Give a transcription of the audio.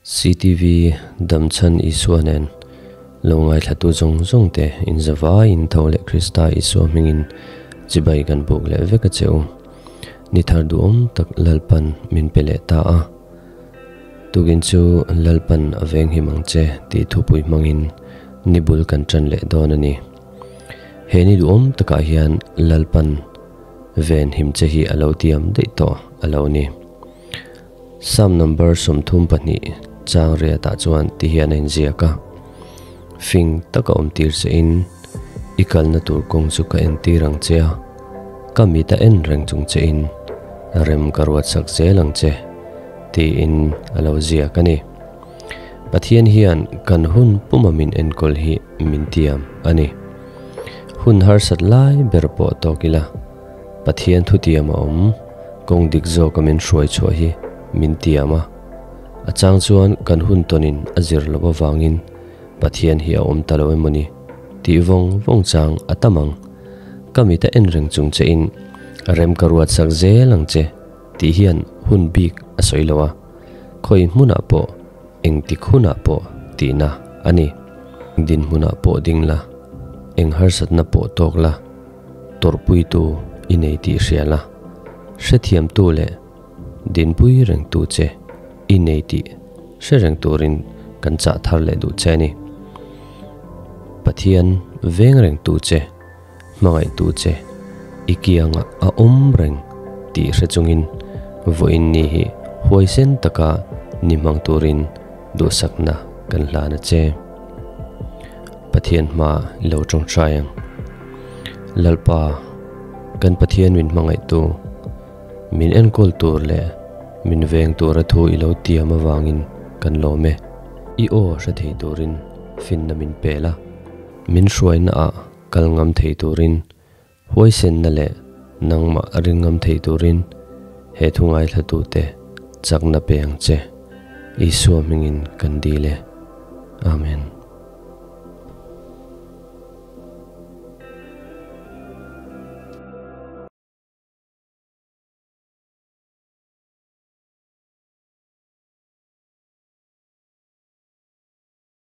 CTV Damchhan Isua nen lo ngaithlatu zawng zawng te in zavaiin tho leh Krista Isua hmingin chibai kan buk leh vek a che u. Ni thar duhawm tak Lalpan min pe leh ta a. Tukin chu Lalpan a veng him ang che tih thupui hmangin ni bul kan tan leh dawn a ni. He ni duhawm takah hian Lalpan ven him che hi a lo tiam daih tawh a lo ni. Psalm number 32 chang riatah chuan ti hian a inziak a, Fing taka awm tir che in, i kalna tur kawng chu ka entir ang che a, ka mit a en reng chung che in, rem ka ruat sak zel ang che, tiin a lo ziak a ni. Pathian hian kan hun puma min enkawl hi min tiam a ni. Hun harsat lai ber pawh tawk ila, Pathian thutiam a awm, kawng dik zawka min hruai chhuah hi min tiam a. A chang chuan kan hun tawnin a zir loh avangin Pathian hi a awm ta lo emaw ni tih vawng vawng chang a tam ang. Ka mit a en reng chung che in rem ka ruat sak zel ang che tih hian hun bik a sawi lo a, khawi hmunah pawh engtik hunah pawh tihna a ni. Dinhmunah pawh ding la, eng harsatna pawh tawk la. Tawrhpuitu i nei tih hria la, hrethiamtu leh dinpui rengtu che i nei tih hre reng turin kan chah thar leh duh che a ni. Pathian veng rengtu che, hmangaihtu che i kiangah a awm reng tih hre chungin vawiin ni hi huaisen taka ni hmang turin duhsakna kan hlan a che. Pathian hma i lo tawngtai ang. Lalpa, kan Pathian min hmangaihtu, min enkawl tur leh min veng tura thu i lo tiam avangin kan lawm e. I aw hre thei turin finna min pel a, min hruaina ah kal ngam thei turin huaisenna leh nangmah ring ngam thei turin he thu ngaithlatute chakna pe ang che. Isua hmingin kan dil e. Amen.